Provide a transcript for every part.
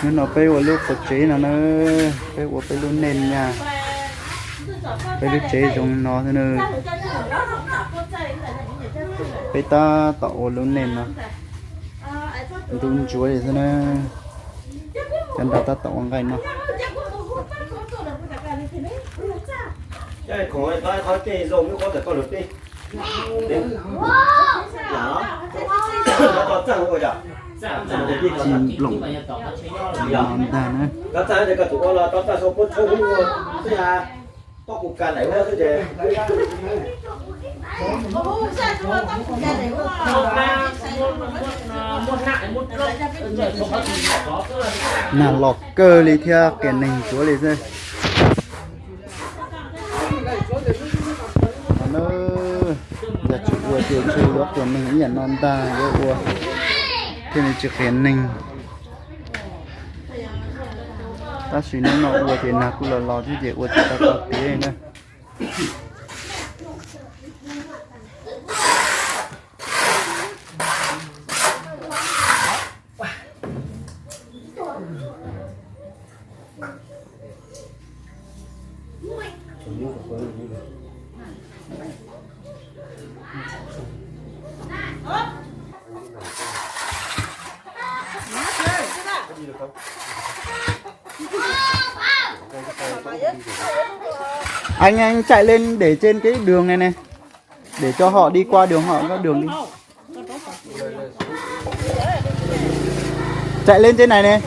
Hnub no peb ua lub quav tsev no na, peb ua peb lub neej nyaj, peb lub tsev zoo no xwb na. Peb tab tom ua lub neej no, ntub ntsuav li xwb na. Cov nrog tab tom ua nqaij no. Tsis nploom ntag na. Nag los kawg li thiab qias neeg ntsuav li xwb. Yog tsis ua ces tsuas yuav qias neeg ib yam no ntag, yuav ua thiaj li tsis qias neeg. Tab sis hnub no ua ces nag kuj los los thiab ces ua tsis tau tau tiav na. Anh, anh chạy lên để trên cái đường này này. Để cho họ đi qua đường, họ có đường đi. Chạy lên trên này này.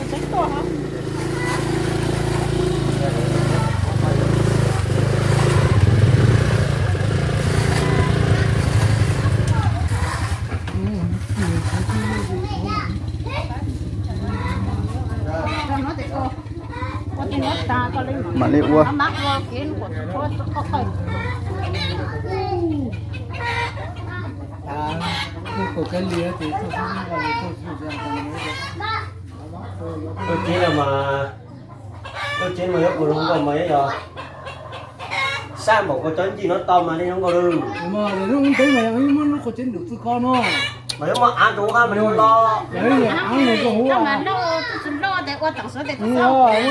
Mam li ua. Lub tsev no mas, lub tsev no mas yuav ua zoo nkauj mas yuav yog sab npaum ko cov ncig no tau mas li zoo nkauj lawm. Mas yuav muab av rau hauv qab mas li los. Muab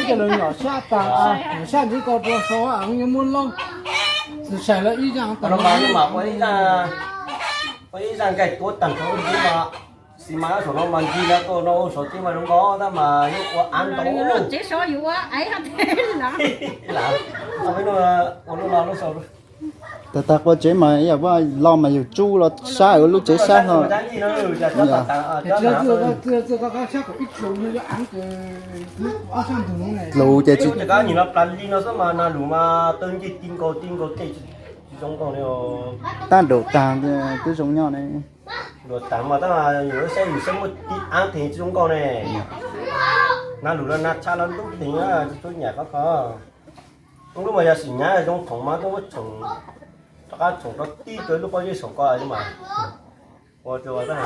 cov lawv nyom sab tas, nyom sab ntxiv ko rau saud, yuav muab loj, txawm sai lawv ib zaj tas mas ua ib zaj nqaij tuav tag nrho ua ntxiv mas, xi mas saum no mas ncig no tuaj no ua saum tsev mas zoo nkauj tab mas yuav ua av ntau. Ua lub no lub saud. Tag tag qua tsev mas yog los mas yus tsuj los sab ua lub tsev sab no. Lus ces tsis, tab nraum tag twb zoo nyob ne. Nraum tag mas tab yus saib yus saib muaj tib av theem tsis zoo nkauj ne. Nab lus no nab tshaj no ntub theem tsis tshua nyam qhov ko. Lub mas yog sim nyab zoo thoom mas tuaj muab tshoom, rov qab tshoom rau tib rau lub pob zeb saum ko mas. Ua rau tab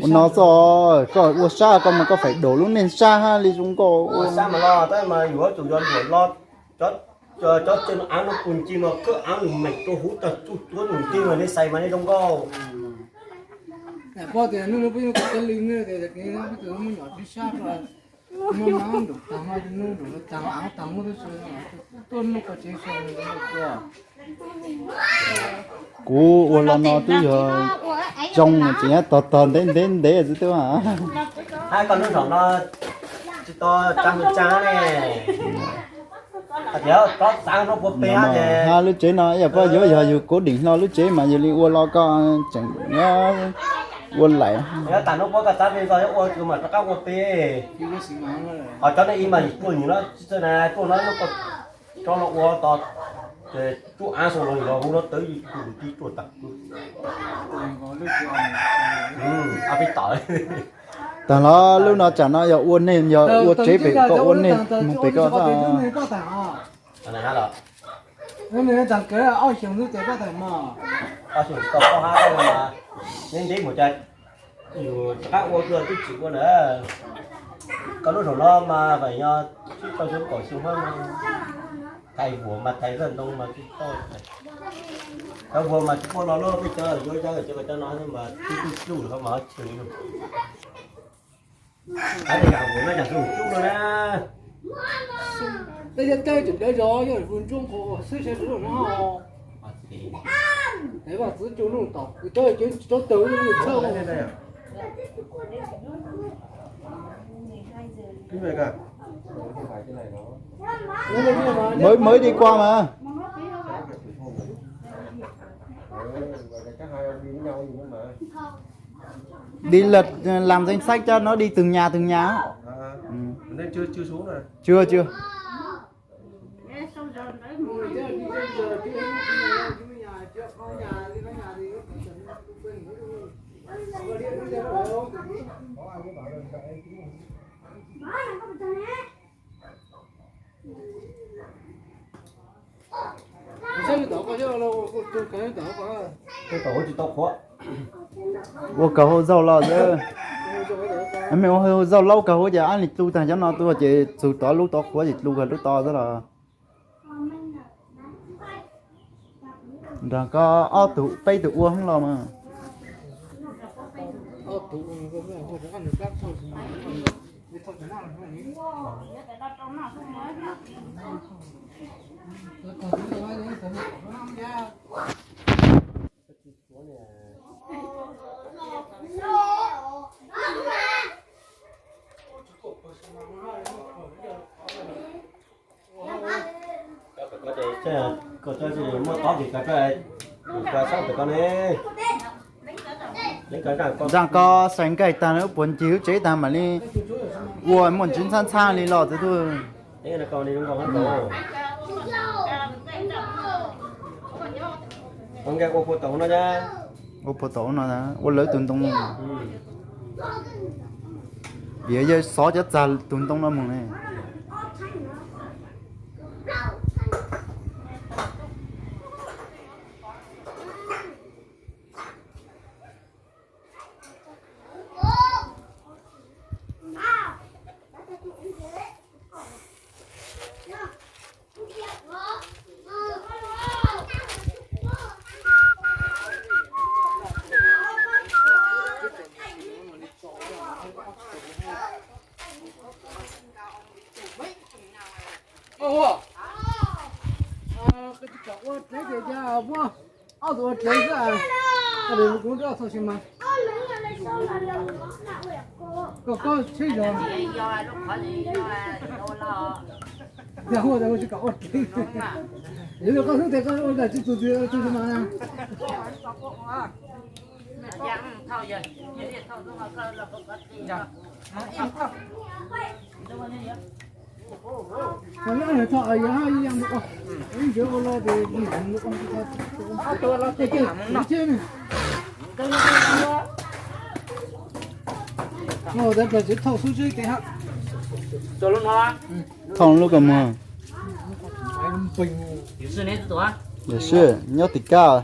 Ua no xwb, koj ua sab koj mas koj feem daus lub neej sab hab li zoo nkauj ua. Sab mas los tab mas yuav tsum yog luam los, cov tsev av no puag ncig mas khawb av nws meem rau huv tag tsuj tuab nws tig mas nej xais mas nej zoo nkauj. Kuv ua los no twb yog zoo tseem tog tog ntev ntev ntev xwb twb. Hab koj lub zos no tsis tau tsa mus tsa ne. Hab lub tsev no yog koj yuav yog yus kuv deem hlo lub tsev mas yus li ua los koj tseem ua laim. Tag no puab koj txav peb koj yuav ua mas rov qab ua peb. Ho cov nej ib mas yus tuaj nws no tsis txawj na tuaj no, cov no ua tos, ces tsuj av xwb los yus los hu no tawv yus tus tis tuaj tag. Peb tom. Tag los lub no tsam no yog ua neeg, yog ua tsev pem koj ua neeg mus pem koj xwb. Neb ntev mus cas yus rov qab ua twb tsis ua lawm. Koj lub zaum no mas feem yog tsib rau xyoo kaum xyoo hab no. Tais vuas mas tais zaj ntoo mas tsis tau. Cov vuas mas tsis tau los lub peb cov yuav cov cov cov no mas tib tug tsuj lawm mas ho chwv lawm. Tais vuas no cas tsuj tsuj no na. Tej yog tej tseem dawb zog, yog tus ntsuab qhuav xwb sawv tsees no. Es vaj txwv cua noj tom kuv cov ces tsis tau tawm li txhawj. Mới mới đi qua mà. Đi lật, làm danh sách cho nó đi từng nhà từng nhà á. Ừ. Chưa, chưa. Ua kaus hau zaug los xwb. Mej ua hau zaug laub kaus hau ces ab li dlu tag cov no tuaj ces txug tod lub tod qhuav ces dlu kag lub tod xwb los. Nrog koj ob tug peb tug ua hoob los mas. Koj cov muaj tob ces koj, koj saib pem koj ne. Zaj koj xais nkaij tag lawm puas ncig lub tsev tag mam li ua muaj ntsis ntxhab ntxhab li los twb tuaj. Ua puag tom no, ua lawv tus ntoo. Vim yawg xov cov txag tus ntoo no mus ne. Ua, ua, ua tsev ces cas muab ob tug ua tsev xwb, kuv txhob txhoj si mas. Koj, koj tsheb zog. Yog ua tsis kam ua tsev. Yog koj xub tias koj ua tsis txog txoj si mas. Thauj lub koj muag. Yawm sij nyob tim kaj.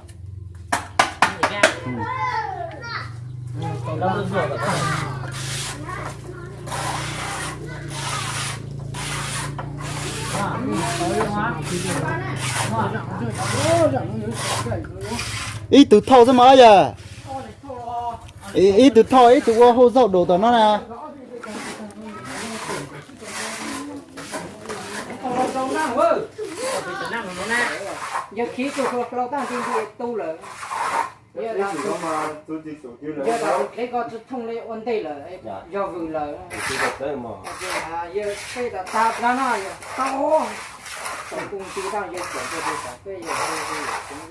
Ib tug thauj xwb mas yog. Ib tug thauj ib tug ua hauj zaug dua tom no na. Yog khib tug hluas plaub tag nti nti tu lawm. Yog tus dleb ko tsis thooj li ua ntej lawm, yog vwm lawm. Yog peb tas tag plab no yog tau, tau tus ti tag yog cov peb, peb yog peb,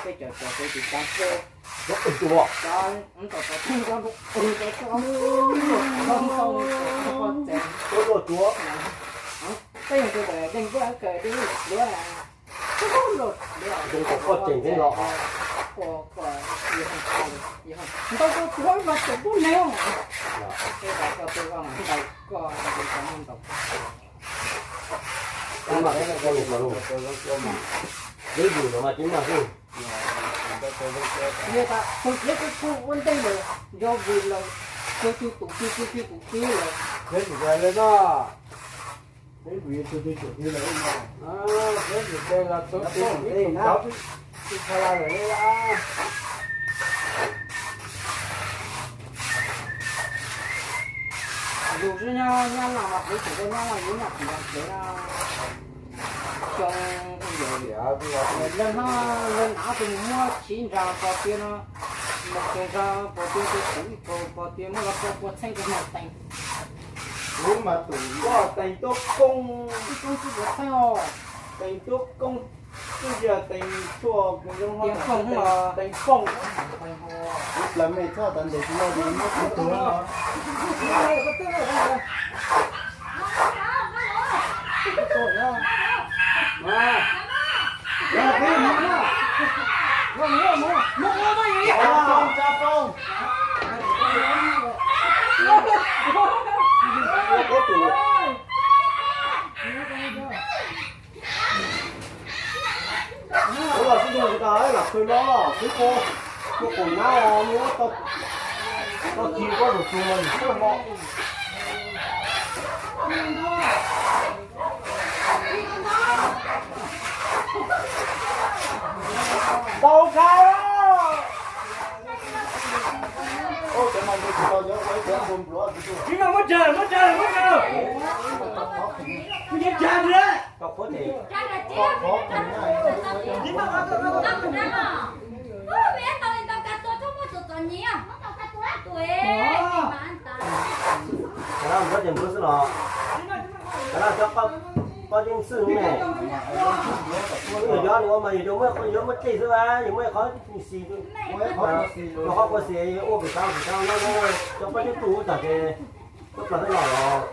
peb cov cov peb tus tag peb. Cov tom tom thooj cov npua, cov cov npua, cov npua tsev. Peb yog tus deeg npua kawg dib luav. Ntau tus tuav mas tseem pub neeg. Ntau koj ntau. Yus no mas tsis mag xwb. Yog tas tus dleb kuj ua ntej lawm, yog vwm lawm, tus tus tus tus tus tus tus lawm. Thiab tus dleb no. Peb vim tus twg tseem tiag lawm no. Peb vim tes los tau tus ib tus cov twb tsis tau los lawm. Yus twb nyob nyob no mas kuv tseem nyob no, yus nyob kuv nyob tsev no. Xyoo leej no, leej nav tus mus muab siv nra pos tias no, mus tus nra pos tias tus tub ib kaus pos tias muab los rau pua txheej rau hmo tees. Kuv mas tus koj tees tuab koob, koob txhib pua txheej os, tees tuab koob, twb yog tees tshuaj mus zoo tias foom los tees foom. Kuv plaws me txhob tas ntes tsis loj li muab kuv tus no. Ua los sib nrug tas lam khwv no, twb ua, ua qoom nab os, muab tau ci koj tus tus mas yus txawj no. Tau kab. Muab raws, muab raws, muab raws. Kuv yeej tsa nws. Kav laj muab ces npluav xwb los? Kav laj cov poj yeej xwb ne. Yog yog nws ua mas yog yuav muab, yuav muab dlej xwb mas yog muab qhov xis, qhov kua xis ua pem tau pem tau no, cov poj yeej tu tas ces muab plas xwb los.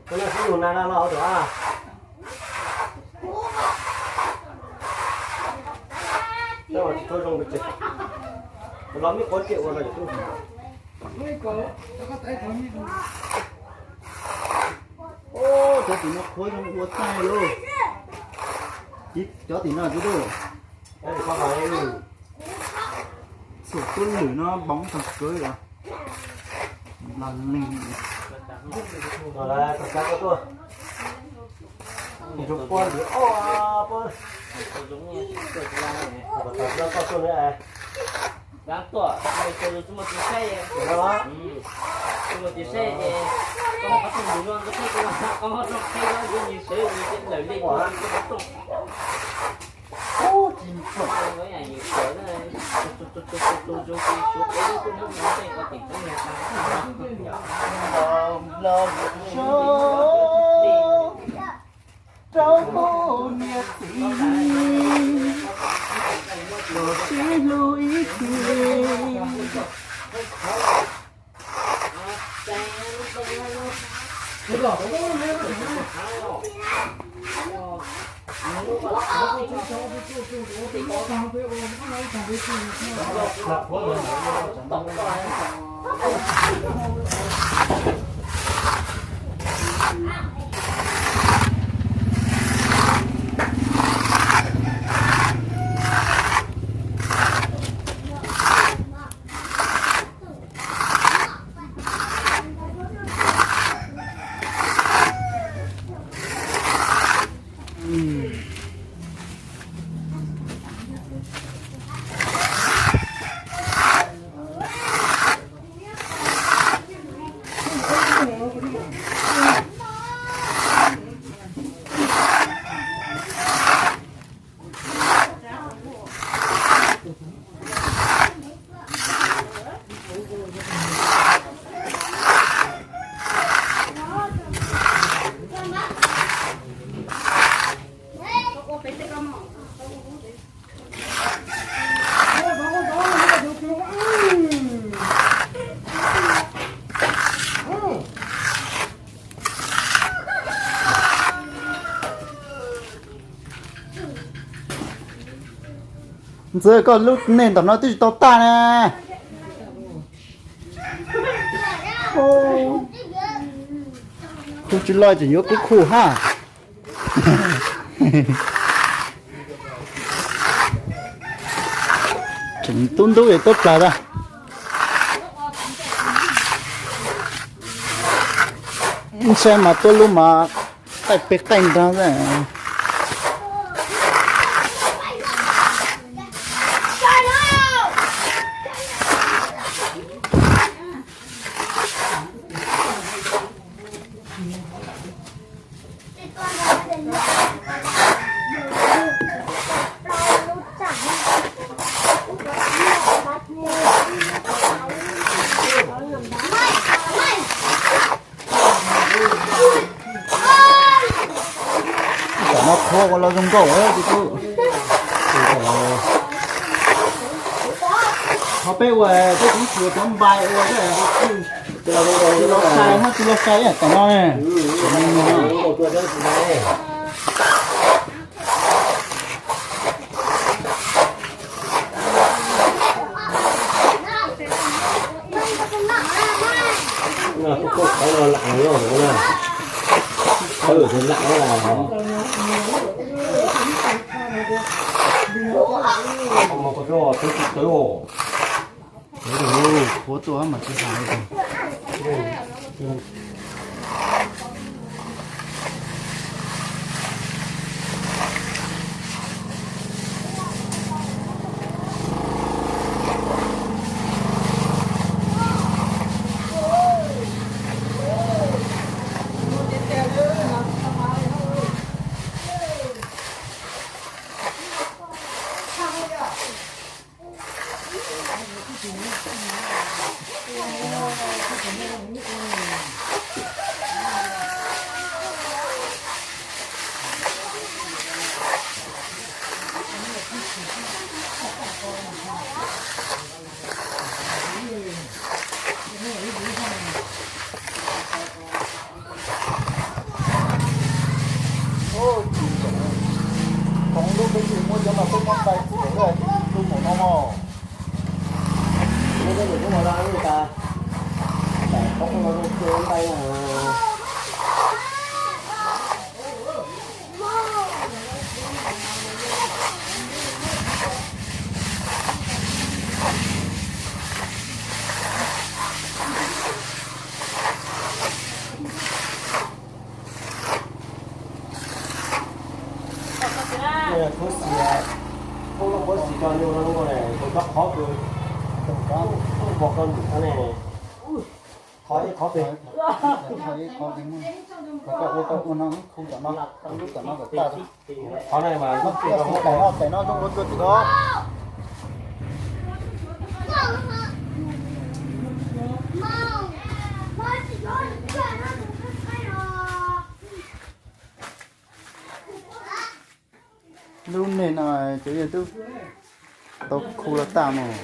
Koj noj sib nug na na los hauv tuam a. Tsis tau zoo pes tsawg. Los me quav riam ua no yom. Cov tim no qhuav zoo ua tag lauj. Cov tim no twb, txhuam tuab lwm no boov tag kawg. Los neeg tuaj, tuaj, tuaj, tuaj, tuaj. Dab tuaj, tsis muaj tus saib, tsis muaj tus saib ces koj muab qhov rooj mus no, koj muab qhov rooj qhib no, nws sawv nws lawm li koj qhov rooj. Ub, tsis pom. Rau niam txiv, los sib hlub ib txhis. Ntxawg, koj lub neej ntawm no twb tsis tau tag na. Kuv tsis loj tseem yuav kub khu hab. Tseem tub ntub es tuab plag tag. Saib mas tuab lub mas qaij peg qaij nrag. Tam no qhuav ua los zoo nkauj tib tug. Qhov peb ua peb kuv tsuas cov npai ua, tsis los sai, hab tsis los sai tam no ne. Qhuav tuaj mas tsis hais li. Koov lub peb tsis muab cov no peb muab ntais txiav lub maum no mog. Khuv xim, khuv xim cov nyuj no, koj qhov kws, koj pom koj num ne, qhov ib qhov pem, koj ua, koj ua no, khuv tom no, khuv tom no kom tag. Qhov no mas, tais no, tais no zoo ua tua tim ko. Lub neej no cov yawg twb tau khu los tag mus.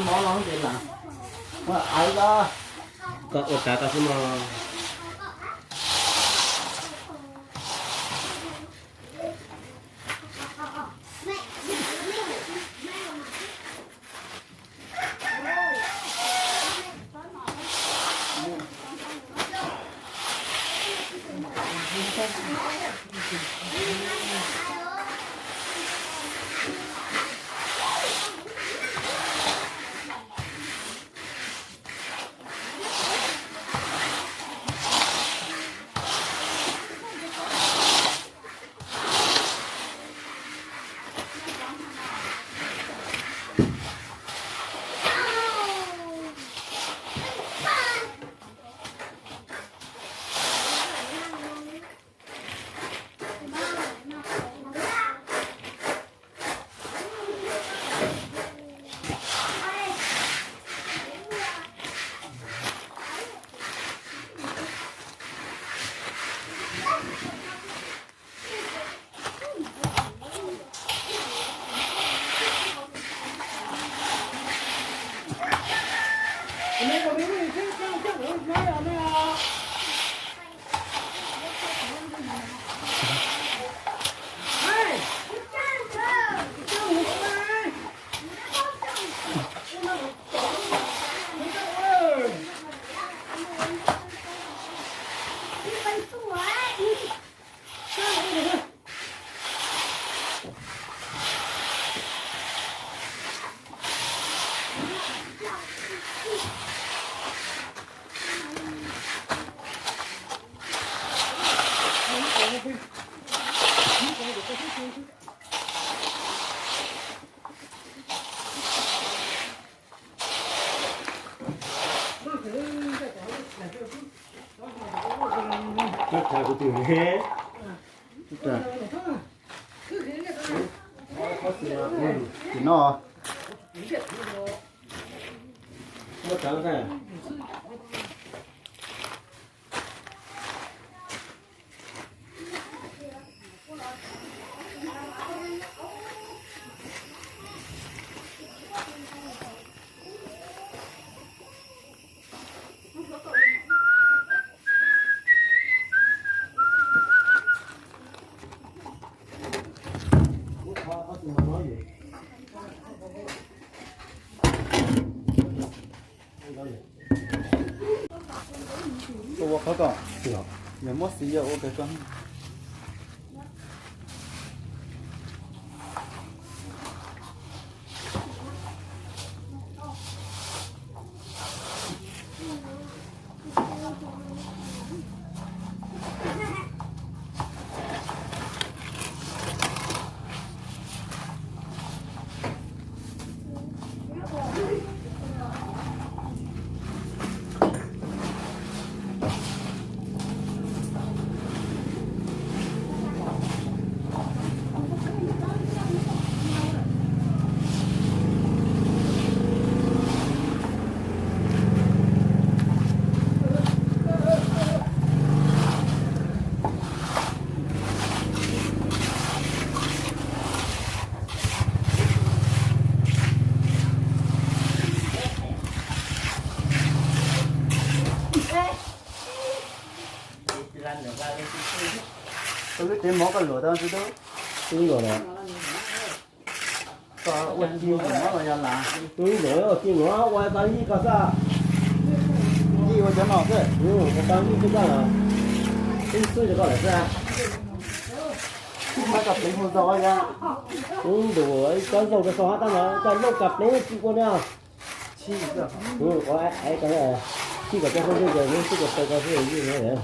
Mov no ces lam ua aws da, koj ua tsav tau xwb mog. Tim no. Ua qhov ko, yog muab xis yog ua kawg ko. Koj lub tsev mov koj luam tau tsis tub? Tub luam lawm. Koj ua ci luam mov los yog lam? Tub luam, ua ci luam ua tau yij koj xwb. Yij ua cov no xwb. Ua tau yij xwb koj los, tub xwb rau koj lawm xwb. Muab koj pleev hu zaus yog? Tub ntus, koj zaus rau saum hab tab no koj lub kab pleev tsis ua na. Ua, ua, ua, tij kom coj hu ntej ces neb tij kom taw koj xwb yij no.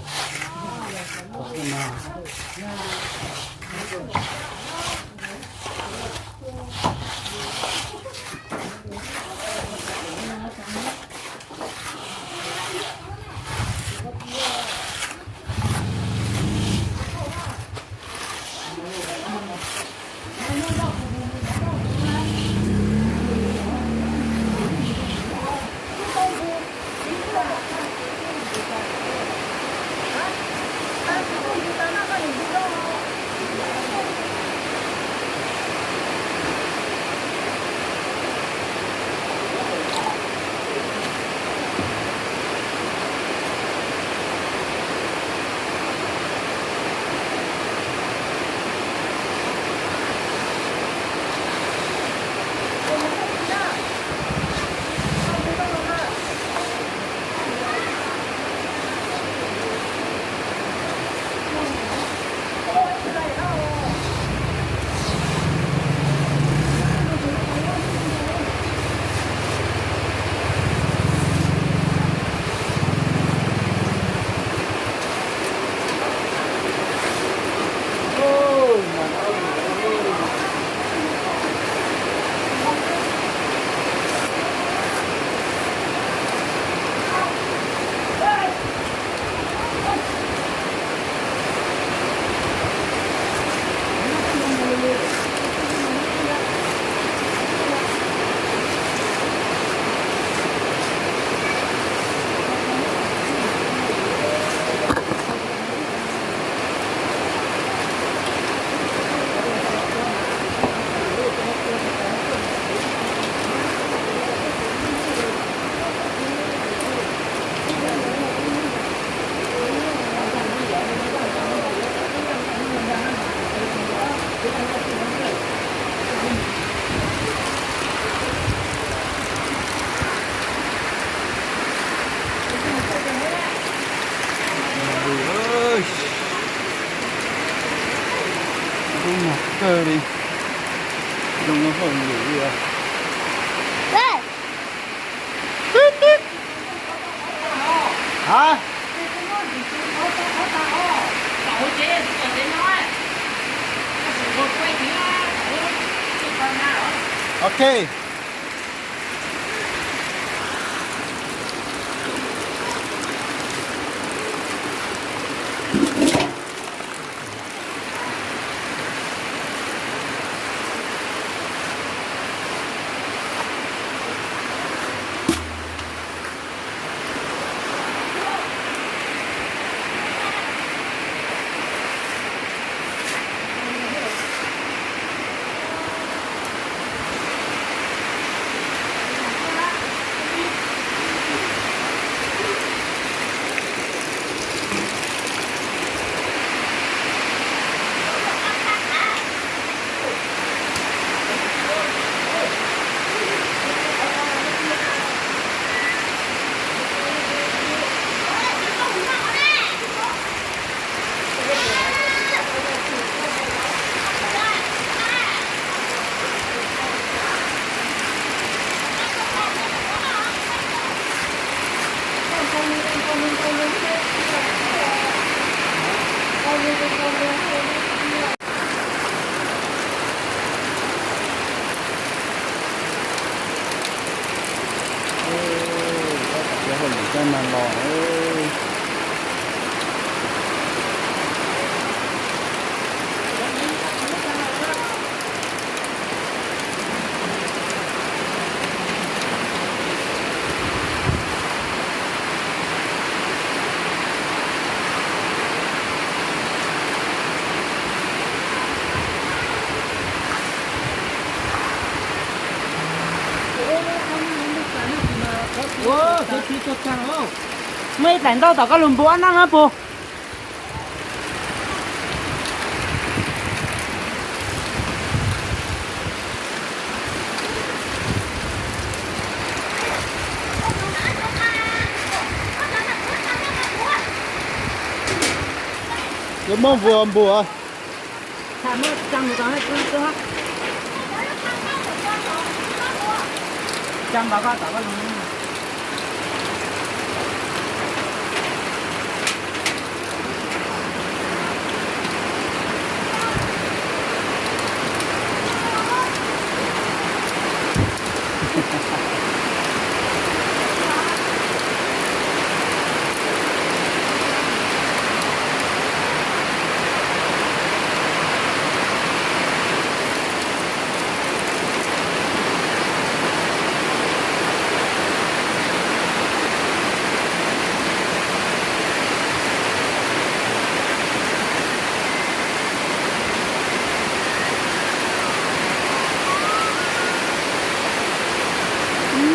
Kawg li. Zoo no hauj lwm li os. Hab. Ok. Tab tom ua hauj lwm coj mas los. Muaj ib daim ntaub tom koj lus npua nab na puag. Yuav muab npua npua.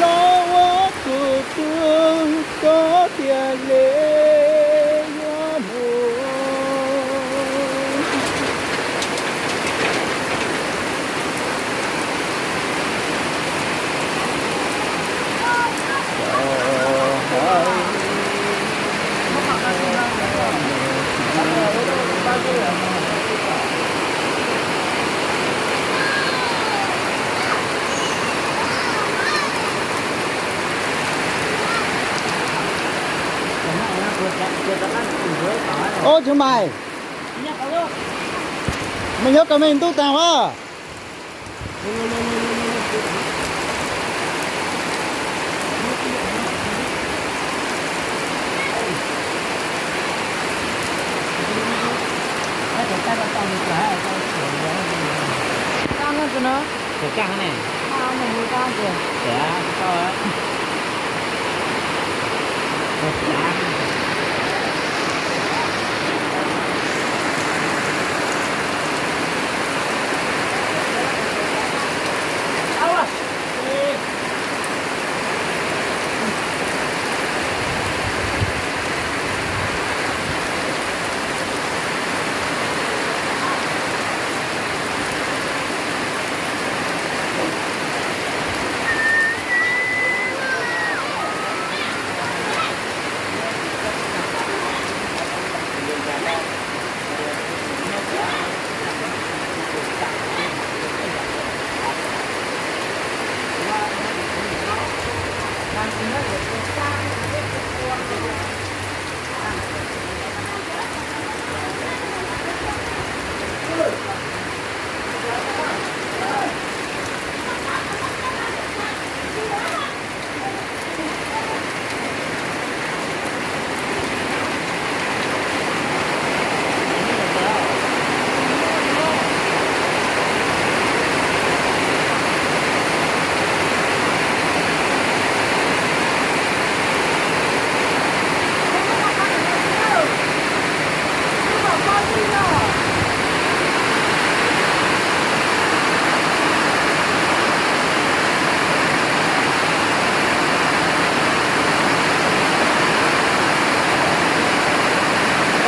Los ua tus twg koj tiag li yuav mus. Ub, tsis mais, mas nyob kom me ntuj tag mas.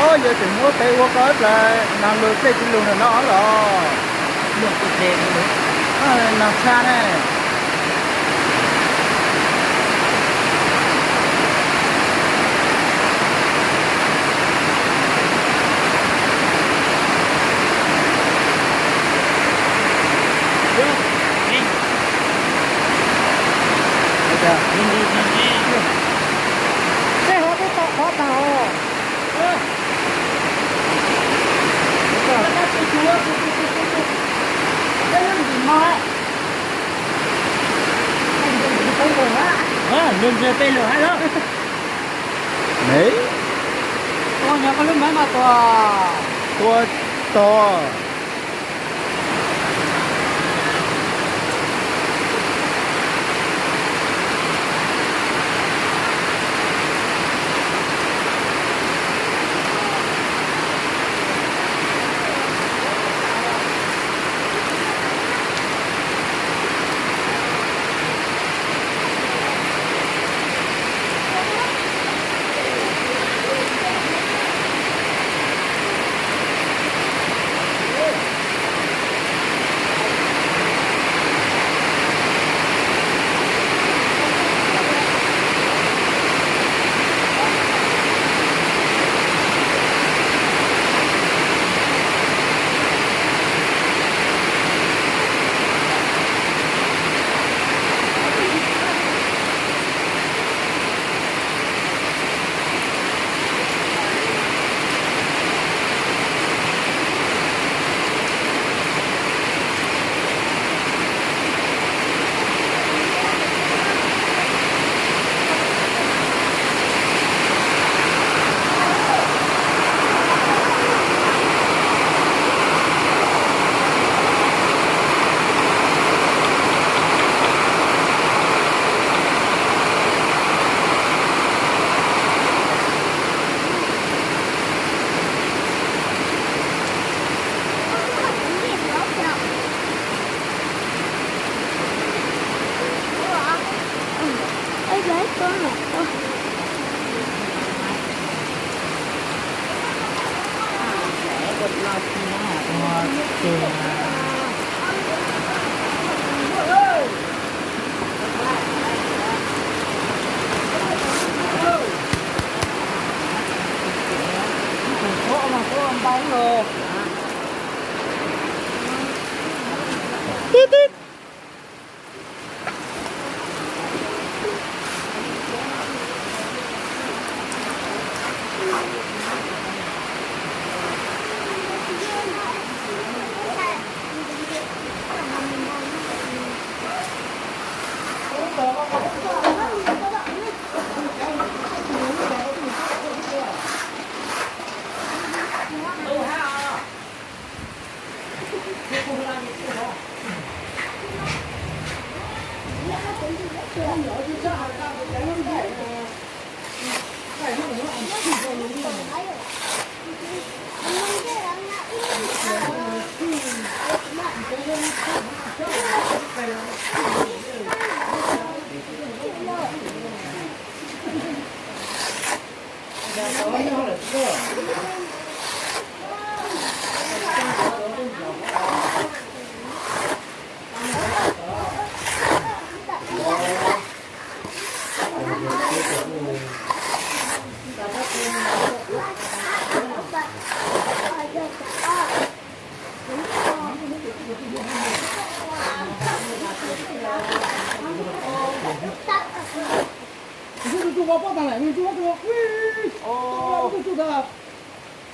Yog tseem muab peb ua koj ib plag nag lug tej tsis lug na no los. Nag tshaj ne. Tej ho twb tau qhov tag os. Luag ntsia peb lug hab los. Tua nyog koj lub mab mas tua. Tua tog. Tib tib.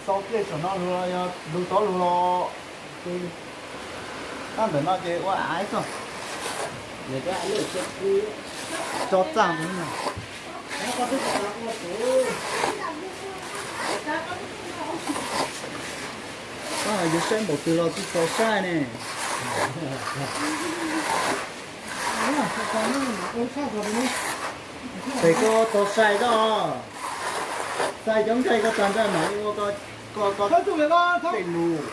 Xau pliaj saum no lug los yog lug tod lug los, ces tag ntawm no ces ua av xwb. Tso txaj ntawd no. Yuav saib npaum twg los tsis txaus saib ne. Pem koj tau sai koj, sai cov nqaij koj tag nrho mam li ua koj, koj, koj tej lus.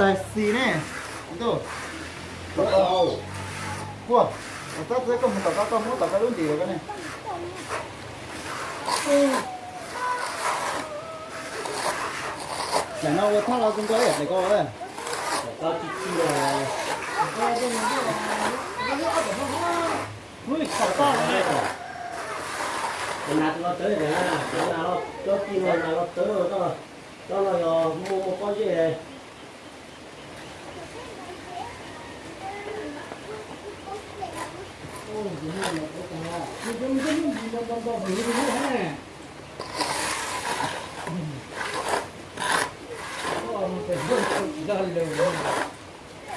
Tais xis ne, tus, kua, tab txawm koj mus tom ko, koj muab tom ko lub ntim los ko ne. Tam no ua thaj los tus nkaus ib yam tais ko. Nas los tawv, nas los tawv, cov tij no nas los tawv, cov no yog muaj muaj pob zeb.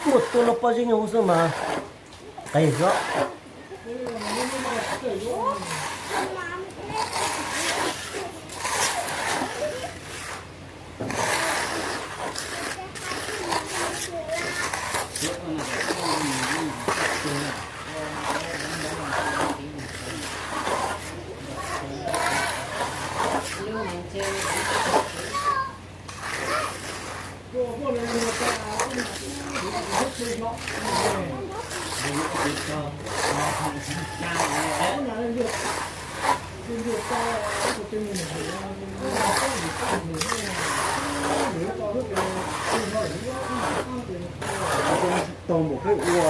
Muaj tuaj lub pob zeb nyob hauv xwb mas qis xwb. Tau npaum peb ua.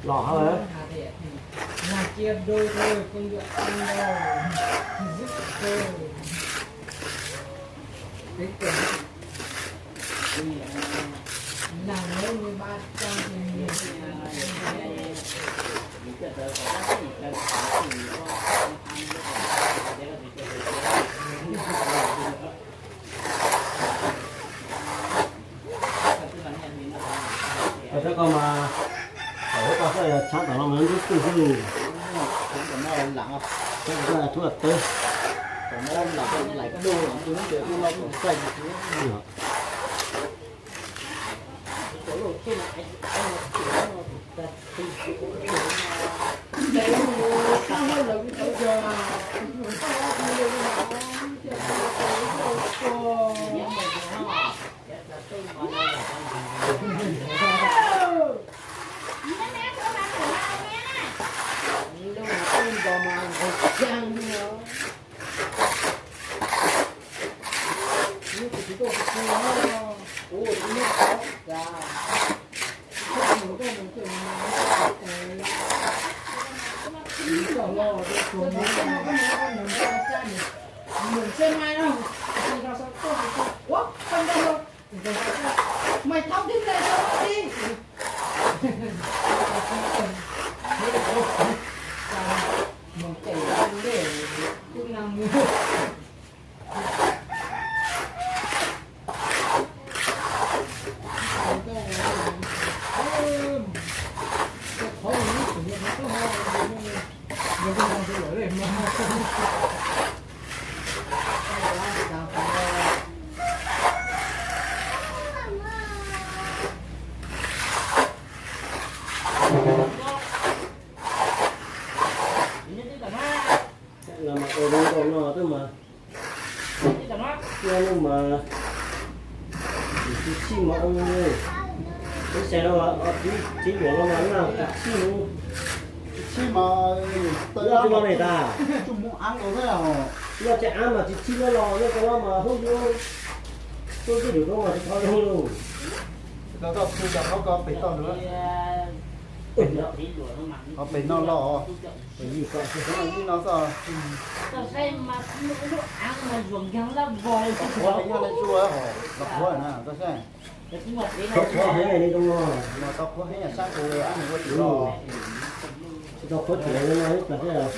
Los hab lawm. Rab ko mas, thaum ub tau xwb yog tshaab tom no mas ntub twg xwb lug. Tshaab tom no lam, tshaab tom no tub tawb. Mày tháo cái này cho nó đi. Mày chạy lên để cũng làm người. Los mas ua zoo nkauj no twb mas, no mas tsis txhij mas ua, tub xav no, tub txiv yuam no mas noj tsis txhij hnub. Tsis txhij mas tau noj tsis tau ne tas. Noj tsis ab mas tsis txhij no los noj tau los mas hub yuav, tub txij lwm koob mas tsis tau zoo lug. Tau tau txhij tau qhov ko pem toj lawm. Ho pem no los, yij no xwb. Qhuav yog lawv zuaj, los qhuav na, koj saib. Tau qhuav heev, sab tus ab nws ua tim los. Tsis tau qhuav tsis los, ib pliag thiab.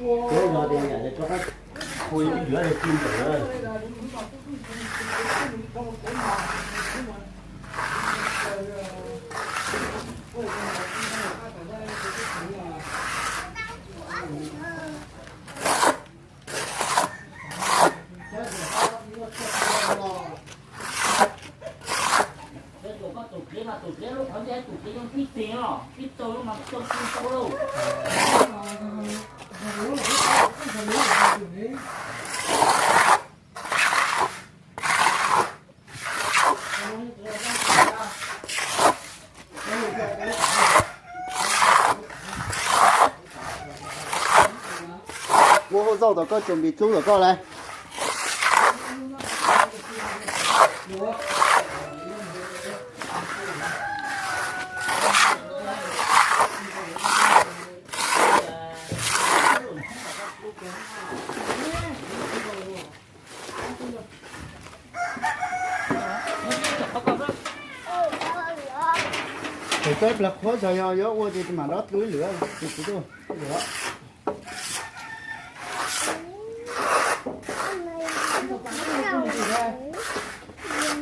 Qhuav no ces yam li rov qab qhuav ib pliag li tsis ntawm na. Ua hauj zaug tom koj, tsuas npis hlub tom koj lawm. Ces peb plag qhuav zog, yog yuav ua ces mam rov dub ib lwm.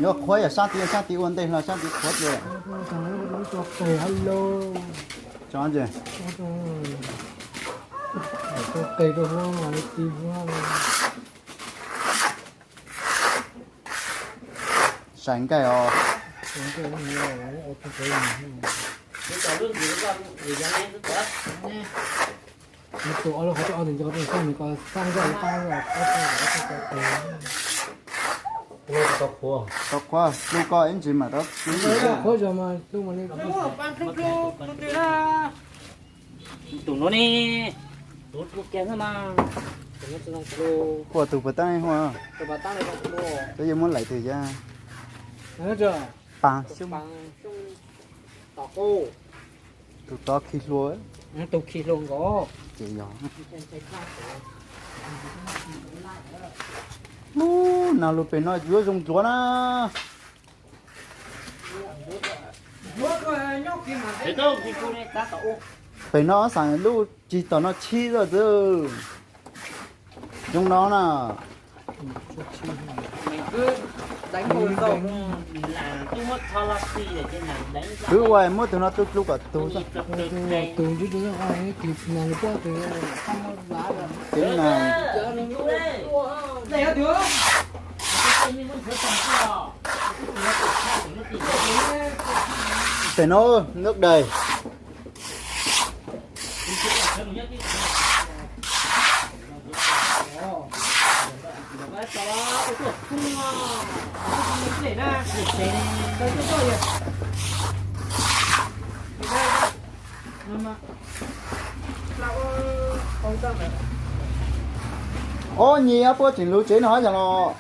Yuav qhuav yog sab tid, sab tid ua ntej hlo, sab tid qhuav ces. Sai nkaij os. Tau qhuav, hlub koj ib ntsis mas tau hlub. Tus no ne, tus hlub kiag xwb mas. Hu tus puas tab hu, tus puas tab, tab yuav muab lais tus yab. Pas xyoob, tus tod khi hlua, tus khi hlua nkaus. Ces yog lub no lub pem no yuav zoo ntxuav na. Pem no xav lub tsis tom no tshib lawm xwb. Zoo no na. Kwv ua muab tus no tu dlu kom tug xwb. Tus ntsuj tus, kev na. Pem no nước đầy. Ob nyis ob puab tseem lug tsev no yog los.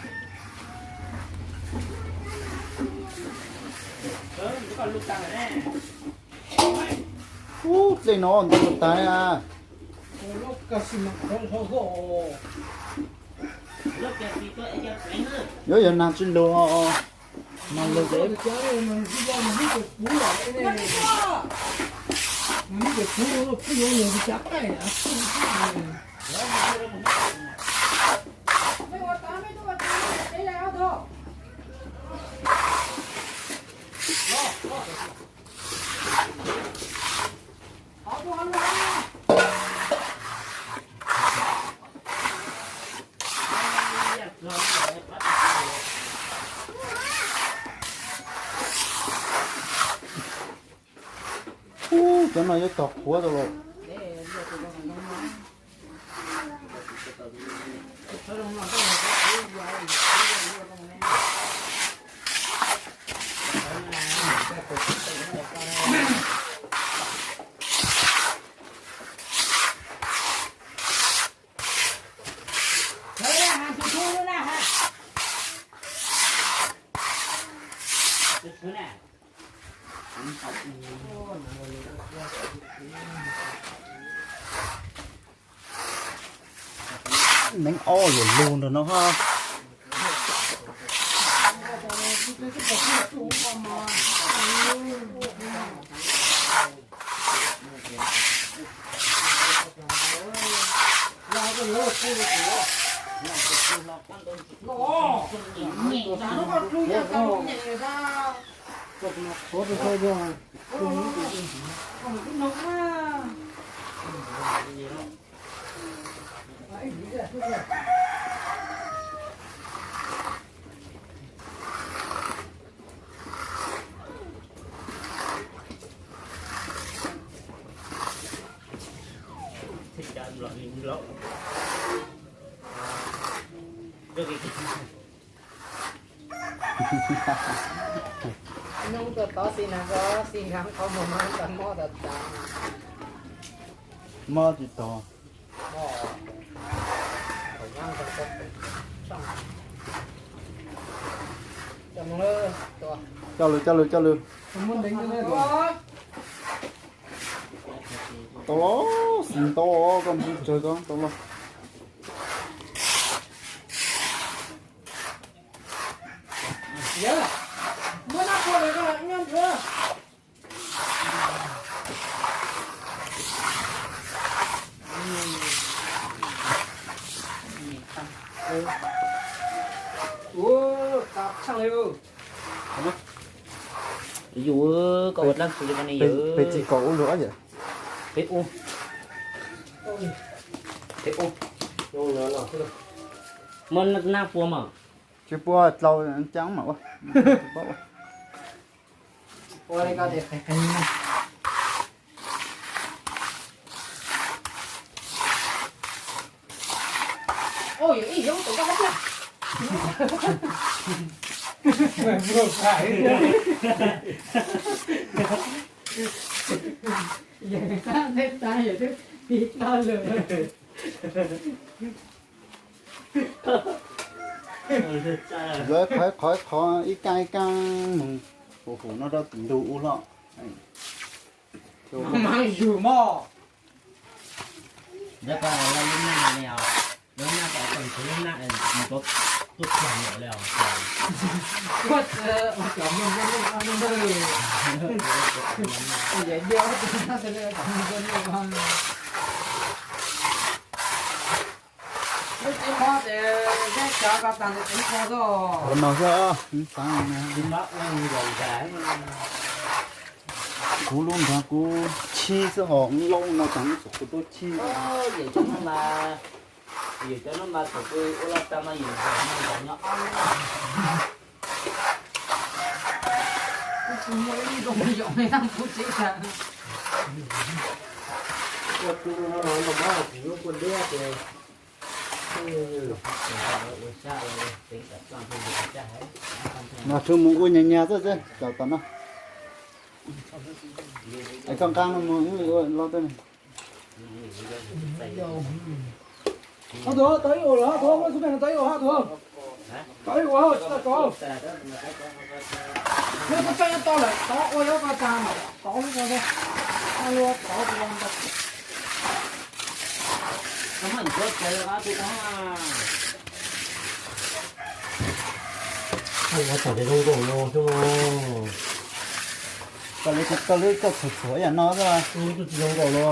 Ub, dlej no ntau tas na. Yuav yog nag tsis lug, nag lug ces Ub, cov no yuav tog qhuav tau los. Neeb ob yuav lug nrog no ha. Nub tuaj tod xi na ko, xi nrag qhov muag mas tas mob tas tas. Mob tsis tau. Coj lw, coj lw, coj lw. Tau los, xis ntau, koj mus tsawg ko tau los. Yus, koj ua dlaab tsi rau koj ne yawg? Peb tsis kom ua luaj yom. Peb ua, peb ua. Muab nab pua mas. Tsis pua, dlau caj mas ua. Lawv qhov qhov ib kaaj ib kaaj mus huv huv no rau tim ntug ub hlo. Mas yus mog. Lub naj, lub naj, lub naj, tuaj tag nyuam li os. Lub tsev mob ces zeb cov ko tag ntawd tsev kho xwb. Qhov no xwb, kuv lub nrog kuv chib xwb ho, lub no tag kuv tub chib. Yawm cov no mas, yawm cov no mas thaum kuv ua laj tag mas yawm nyob ob. Kuv tsis muaj ib zoo yom, kuv tsev tag. Ua tus no los mob kuv lub kua liab ces. Mas tsuas mus ua nyag nyag xwb xwb, cov tom no. Es koj nqa no mus ib ua los tej. Hab tuag, tau ib ua los hab tuag, muab xub peg no tau ib ua hab tuag. Tau ib ua hab tsis tau tso. Muab xub peg no tau lawm tov ua yuav ko tag, tov lub ko, tov lub tov ua ntag. Ua tau zoo nkaus no xwb. Koj lub, koj lub koj txhuam txhuam ib yam no xwb. Tsis zoo nkaus no.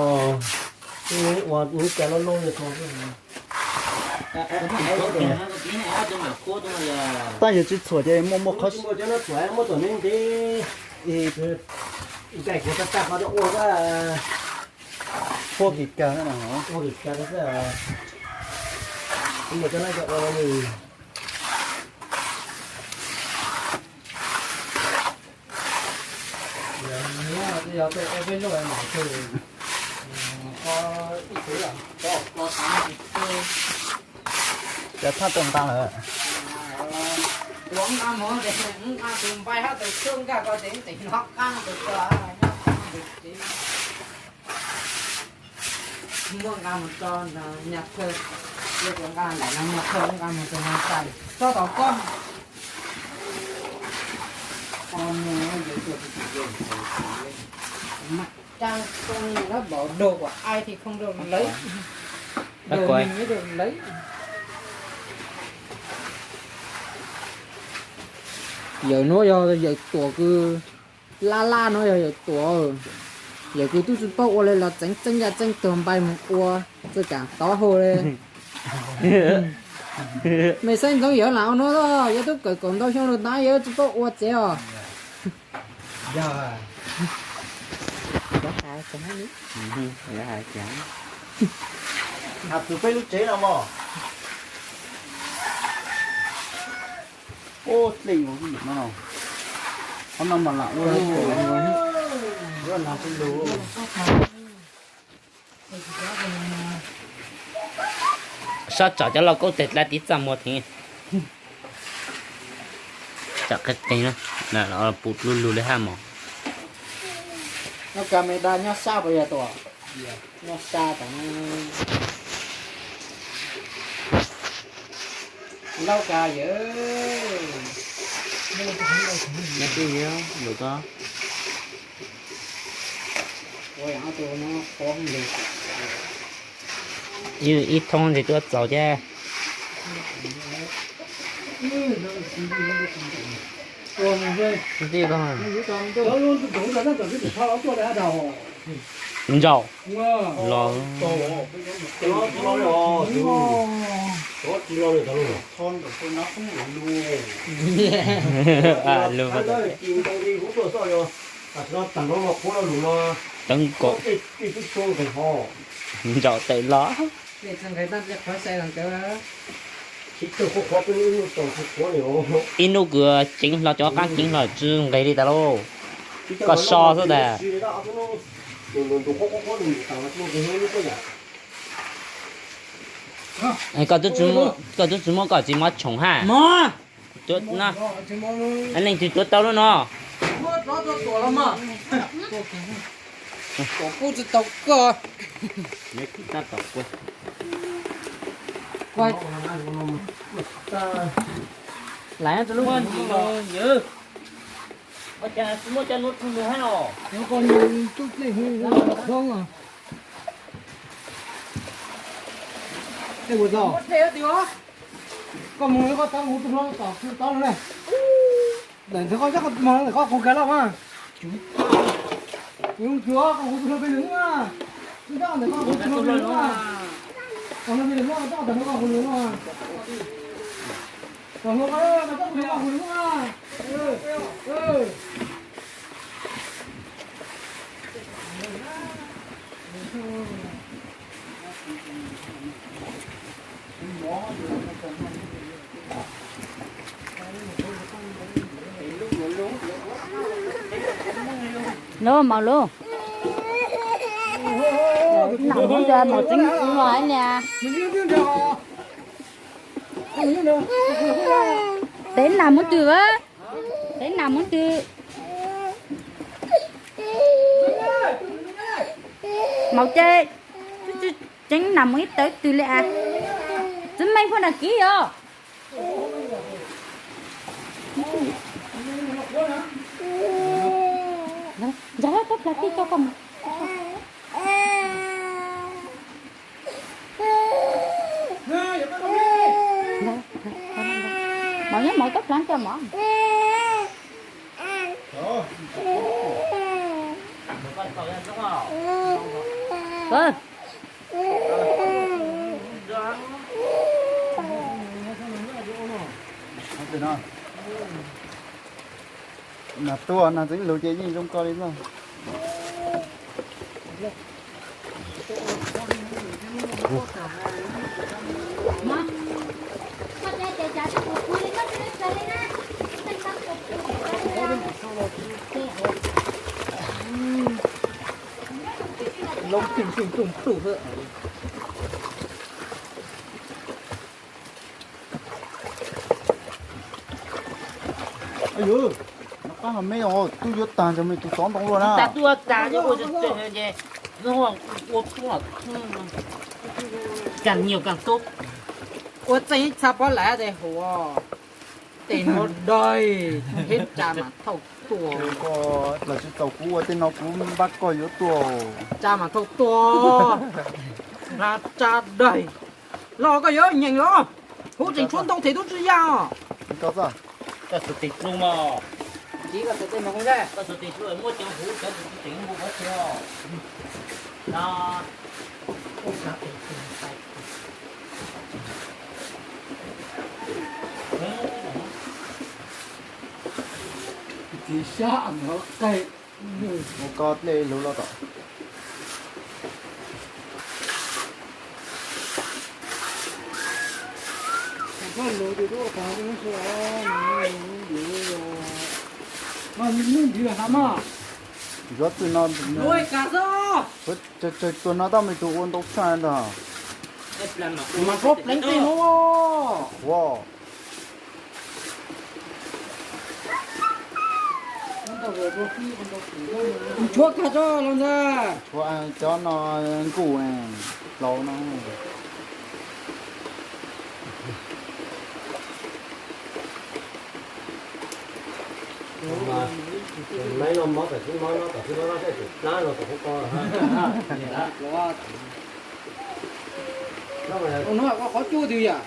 Ua lub cas loj loj li ko xwb. Tab yog tsis txhuam ces muaj muaj qhov. Muab tom me ntev. Ncaim kuv tag tag qhov ua huab kis kag na. Huab kis kag xwb. Kuv mus cov no cov ua li. Yog tej ua peb zaug mas tus, ib tug, cov thaj tau nqa lawm. Ua nqa mus, nqa tus npai hab tus tub nkag ko ces ib teg no qab tus ko, nyob qab tus tsev. Muab nqa mus tso nyag thawj, yog tus nqa lawm no nyag thawj nqa mus tus no txais tsob tau koj. Qhov muag yuav tuaj tsis tsis yeej, mas Trang không nó bảo đồ của ai thì không được lấy. Đồ mình mới được lấy. Yawm nuav yog yawm tuam kws laj laj nuav yog yawm tuam. Yawm kws tub tsi paub ua le los txeev txeeb yaj txeeb tug npai moog ua txuj kaam tov hau le. Mej saib ntxoov yawg laam ua nuav, yawg tub kawm kaum ntau xyoo lug tas yawg tsi paub ua tsev os. Has txug peb lub tsev no mog. Ub, dlej ua lub no, qhov no mas lam ua lub, ua no xwb lug. Sab tsam cov lauj kaub teg dlav tiv txaj muag theej. Tsam qhov teg no, pum lug lug le hab mog. Nub kag me da nyob sab puas yog tuam? Nyob sab tas. Laub kag yawm. Nyob twj ywm lug ko. Ib thoob ntsis tuaj txaus thiab. Ntsaum los. Lug teev kaum. Ntsaum tawm los. Ib nub kws ceev hlo cov qaab ceev hlo tsi nqeg li tas lauj. Koj so xwb tas. Koj tub tsi muab koj txiv mov tshoom hab. Leej twg tuav tau lub no? Koj mus koj tau kuv tug hluas tom tod lawm ne. Ntawm ntawd koj txhob mus ntawm koj qhov kag loj mas. Kuv yuav koj kuv tug hluas peb lwm hnub na. Koj ntawm koj kuv tug hluas peb lwm hnub na. Koj hluas peb lwm hnub koj ntawm koj kuv lwm hnub na. Koj hluas koj txhob mus ntawm koj kuv lwm hnub na. Lub maum lub. Nam muab tus maum tseeb no niag. Tev nam muab twg a? Tev nam muab twg? Maum ces tseeb nam mus ib tawv twg li as. Txiv Meej phooj nam kiv yog. Ntag, taub plhav tij coj koj mus. Maum nyob maum taub plhav coj mov. Nas tuaj nas txeev lus ces yeej zoo ko li no. Loob pheej pheej ploog ploog xwb. Yus, nov qab los me os, tub yuav tag ntawd me tus xov ntoo luaj na. Tas tub yuav tag, ua tseem tseem ces ua tub los, kag nyuag kag tub. Ua txeej ib txha pob lawm ces huv. Tej no dai, ib tsa mas thauj tuaj. Los tsis txaus kuv ua tej no kuv npaj koj yuav tuaj. Tsa mas thauj tuaj. Hla tsa dai. Los koj yuav nyeem los. Huv tseem tshuav ntoo them tub tsi ya os. Koj xav tis dlu mog. Tiv koj tej no, koj xav tis dlu muab cov huv cov tus tseem npu qhov txhia os. No. Tiv sab no qe. Ua koj dlej lug los tom. Koj lug tus tub qhov ntawd, ntws ha mas. Zuav txwm no, tsawg tsawg tus no tab me tus ua ntau tshaj ntag. Mas koj pleev tej no. Ua. Tshuav kag tso los ntag. Tshuav cov no nkuj laus no. Maiv no mob tam sib mob no tam sib mob no tej tus plab no tam sib ko. Ua no koj qhov cuaj twg yam?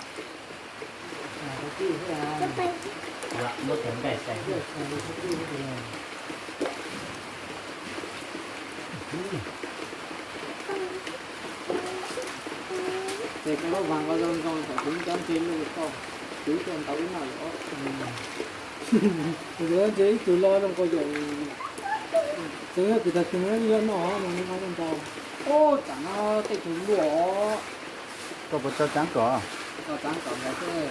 Ces koj lub vas ko zoo zoo kom kuv cov ntse luj tau, kuv coj ntau ib noj yuav. Kuv cov ntse ib tug lo zoo ko yaum, txawm yog kuv tag kis no yog noj no noj ntau. Ub, tsam no tej tug luaj. Koj puas tso tsaav kom? Tso tsaav kom ntawd xwb.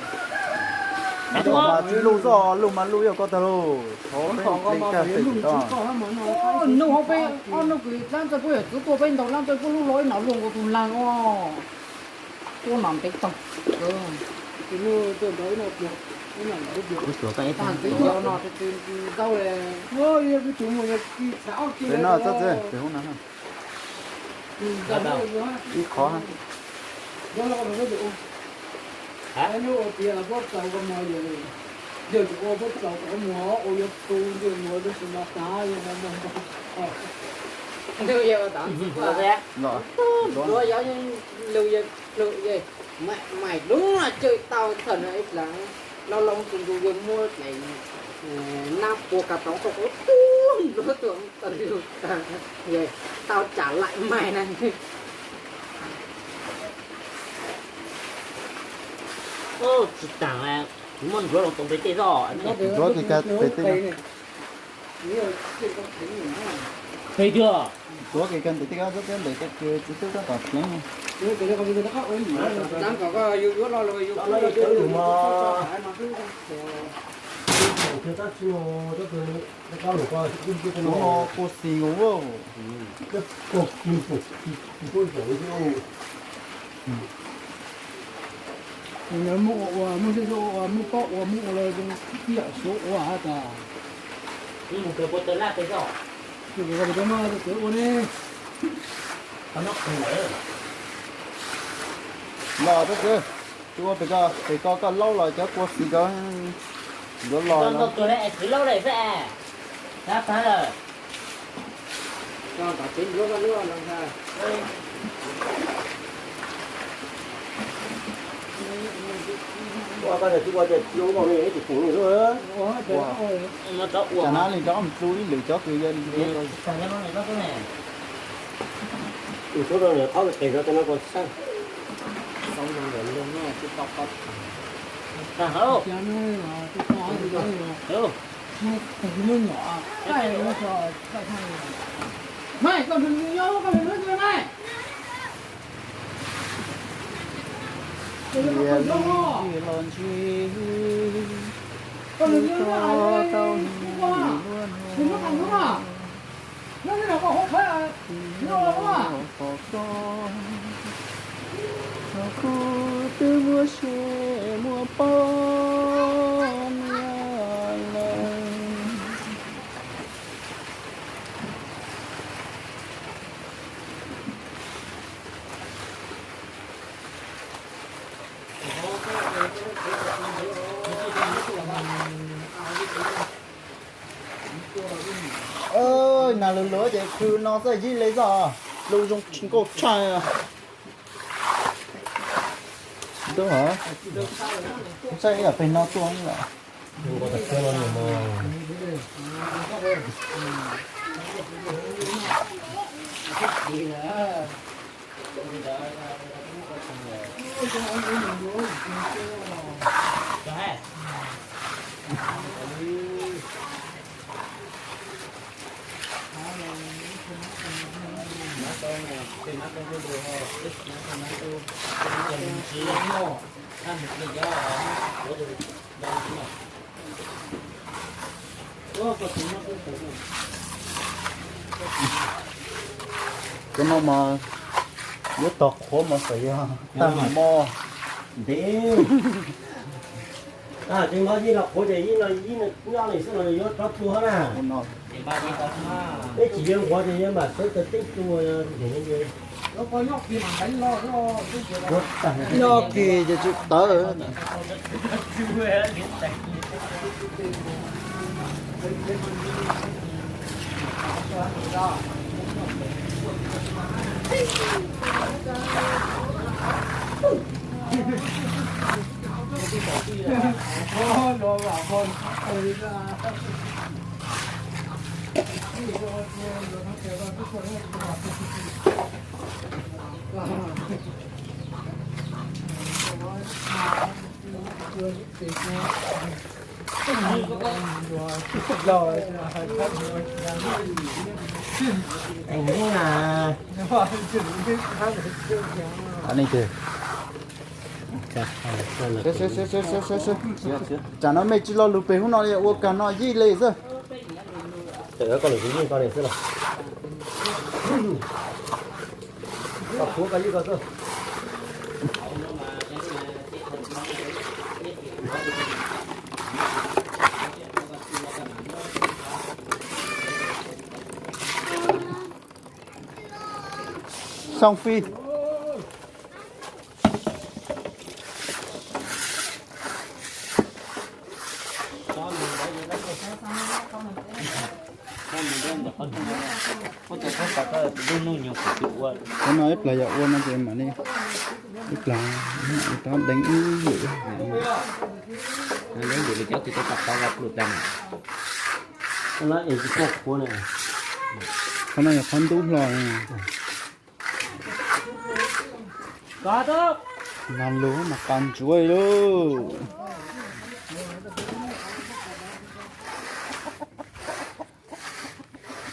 Mas tsis luj xwb, luj mas luj yog koj tag lauj. Thov koj koj mas koj luj tsis tau. Nub peb ob nub kws dlaab txawj puab yawm txwv tuaj peb ntaus dlaab txawj puab lub lo ib nus luaj nkaus tus laag os. Tuab nom ntev taag. Tus nub tuaj ntaus ib nus pluag, ib nus ntaus ib pluag. Tag ntxiv no tus ntau le. Yog tus mus yog kis txham ob kis le. Ib qhov. Ua tias puab txaus koj mog, yog tsis ua puab txaus koj mog, ua yuav tu ntiag mog, tab sis mas tag yog no mog. Ntuj yog tas ntxim kuaj, ntuav yog lug yog plhws yog, mais dub no cawm tau txhawm no ib plhav, loo loo tus ntuj yog muab dlaim nab pua kav toov tau kuv tub ntuav tuaj tas lug tas, tau tsam laim mais na. Tsis taag, muab ntuav loo tau pem tej zog. Ntuav kis kag pem tej. Pem tiag. Ntuav kis kag ntes tej kab xwb, ntes tej kis tsis xwb tab tom pleev. Kuv no quas xis nkaus. Muaj ua ua, muaj zej zog ua, muaj pob ua, muaj ua los zoo ib yam suav ua has tas. Tus kawg puas tau laj pes zog? Tus kawg puas tau laj pes ua ne? Los tab sis, tus ua pem ko, pem ko koj laub los cov kua xis ko yuav los. Ntau tus ne, tsis laub li xwb es. Nab tag lawm. Ua koj tsis ua ces tsis ua no ib tus tus lawm. Ua, cas nab li rov mus txug ib lwm cov kws yog li. Tus tub rau niam qhob tes rau tej no kua sab. Ntsia li ntsia los ntsis, tsis tau tau hnub luaj hnub, tsis tau pom koj, thaum kuv twb muaj se muaj pob niam lawm. Nas lug luv ces khw no xwb, yij le xwb, lub zoo tsis nkauj tshaj. Tub hov, saib ib yam pem no tuaj lawm. Cov no mas yuav tog qhuav mas txawm yog tag mob ntev. Tseem no yij los qhuav ces yij no yij nyob li xwb los yuav rov tua na. Peb tsis yuav nquav ces yuav mam sawv tawm teeb tua. Nyob kis ces tsis tawv. Tsam no mej tsis lo lug pem hub no li, ua kag no yij le xwb. Xoo fij. Qhov no ib plag yog ua no ces mam li, ib plag, tab deev ib lwm. Qhov no yog qhov ntub hlo. Nas lug mas qas ntsuav lauj.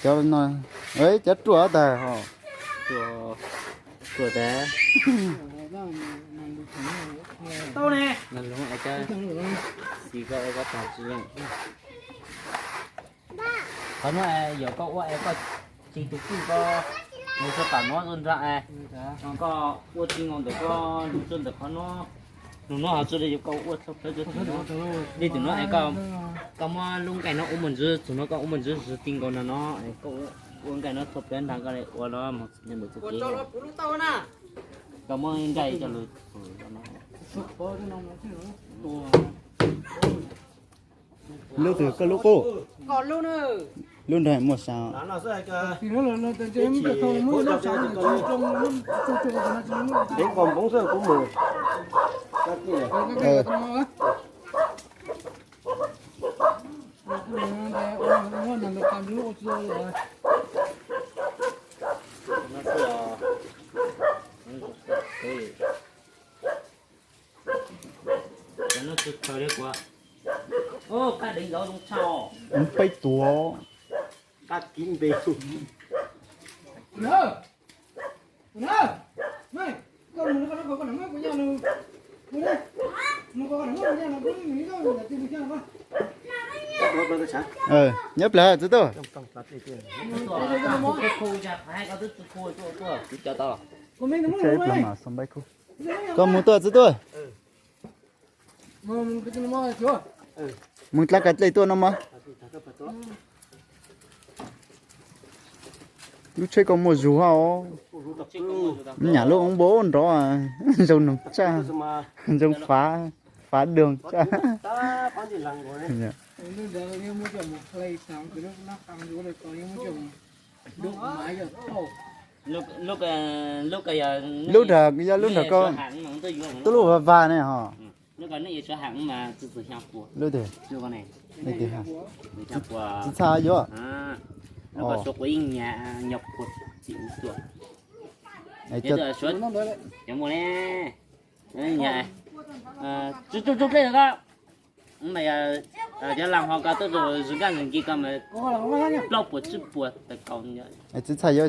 Cov no, cov ruaj tas, ruaj tas. Nas lug es cov xis ko es ko tas tsis yeej. Qhov no es yog koj ua es koj tsis tus kwj ko mus rau tom no nrad es koj ua tsis nkaus ntawm ko, mus rau ntawm qhov no, nus no hov tsuas yog koj ua txog plaws rau tim no. Li tim no es koj muab lub nkaij no ua mus ntxiv, tim no koj ua mus ntxiv tsis ti nkaus no no, koj ua nkaij no txog plaws nrad koj li ua los mus ntawm txoj kev. Koj muab nkaij coj lug. Lub twg koj lub qub? Lub nrag muaj xya. Peb tuav. Nyob plag txiv tuaj. Koj mus tuaj txiv tuaj. Mus dlab kav dlej tuaj no mas. Lub tsheb koj muaj zug hab os. Nyam lub oob npau nrov, zoo noog tshaj, zoo fav. Pab doog. Lub nrag yog lub nrag ko, tuj lub vaj vaj ne ho. Lub twg? Tsis txhaj yuav. Cov laus ho ko tuaj zws nkaj zws nkig ko mas plaub puas tsib puas tawm kaus. Tsis txhaj yuav,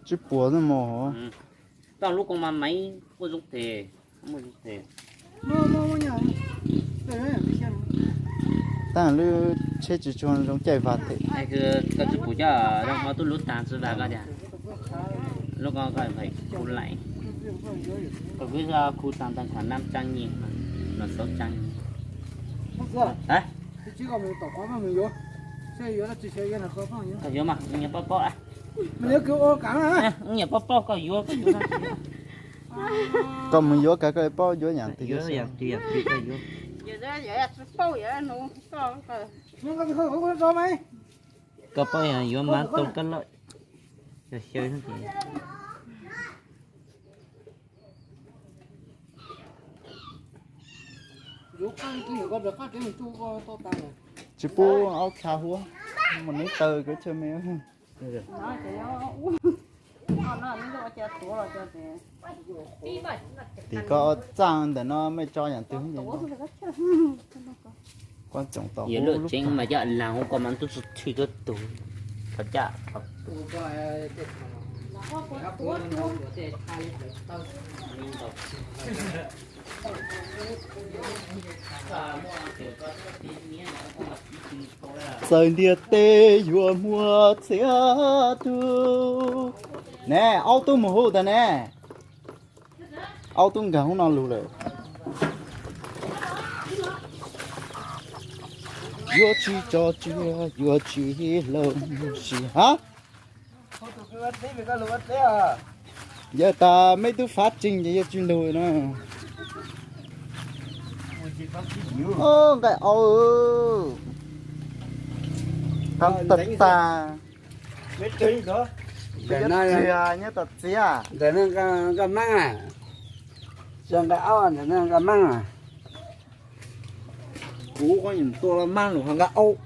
tsib puas xwb mog. Tau lub koo mas maiv quaj zoo tes, muaj zoo tes. Tab lub tsheb tsis tshua zoo caij vag tes. Koj tsis pum coj zoo ho tuj lub taag tsi vag koj tias. Lub ko koj khu lais, koj kuj khu taag tag khuam nam tsaa nyi, no xauv tsaa nyi. Koj yuav mas, nyias paub paub. Nyias paub paub koj yuav, koj yuav. Koj mus yuav kag koj paub yuav yaam twg. Koj paub yuav mas tau koj lawm. Xyaw xyaw xwb ces. Tsis pub aub txha huab, mus neb taw kov chaw me. Tim koj txaj ntawm no mej tso yaam twg. Yuav lub tseeb mas coj laag ua koj mas tub tsi thwj tuab tug. Qhov caj. Txawm ntiaj teb yuav muaj txhiab tug. Ne, aub tub mus hu tas ne. Aub tub nkag hoob no lug lawm. Yuav tsis tso tseg, yuav tsis lug si hab. Yog tas mej tub fav tseeg ces yuav tsis lug na. Nqaij aub, qab tag tag. Nyob tom txiab. Ntawm no nqaij maab, nqaij aub ntawm no nqaij maab. Kuv ua nyuam tua los maab lug ho nqaij aub.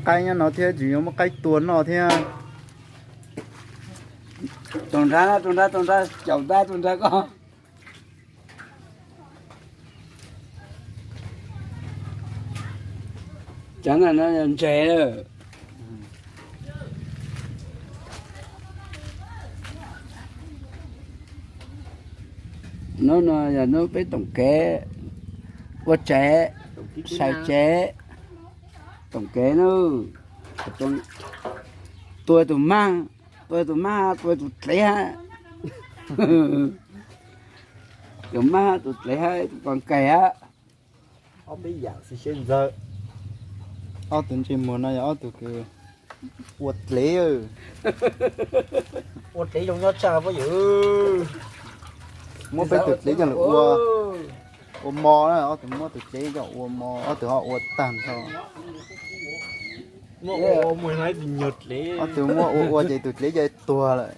Qaib nyob no thiab, tseem yuav muab qaib tua noj thiab. Tus nrag, tus nrag, tus nrag, caum ntab tus nrag ko. Cov no no yog ntses lawm. Hnub no yog hnub peb toom kev, ua tsev, sai tsev, toom kev na. Tua tus maag, tua tus maag, tua tus dlev hab. Tus maag hab tus dlev hab tus poj nkaig hab. Ob peb yaam xwb seb ntxawg. Ob tug ntsej muag no yog ob tug kws ua dlev. Ua dlev zoo nyob tshaj pob yawm. Muab peb tug dlev coj lug ua, ua mov na, ob tug muab tug dlev coj ua mov, ob tug ho ua tag nrho. Ob tug muab ua ua ces tug dlev coj tuag lawm.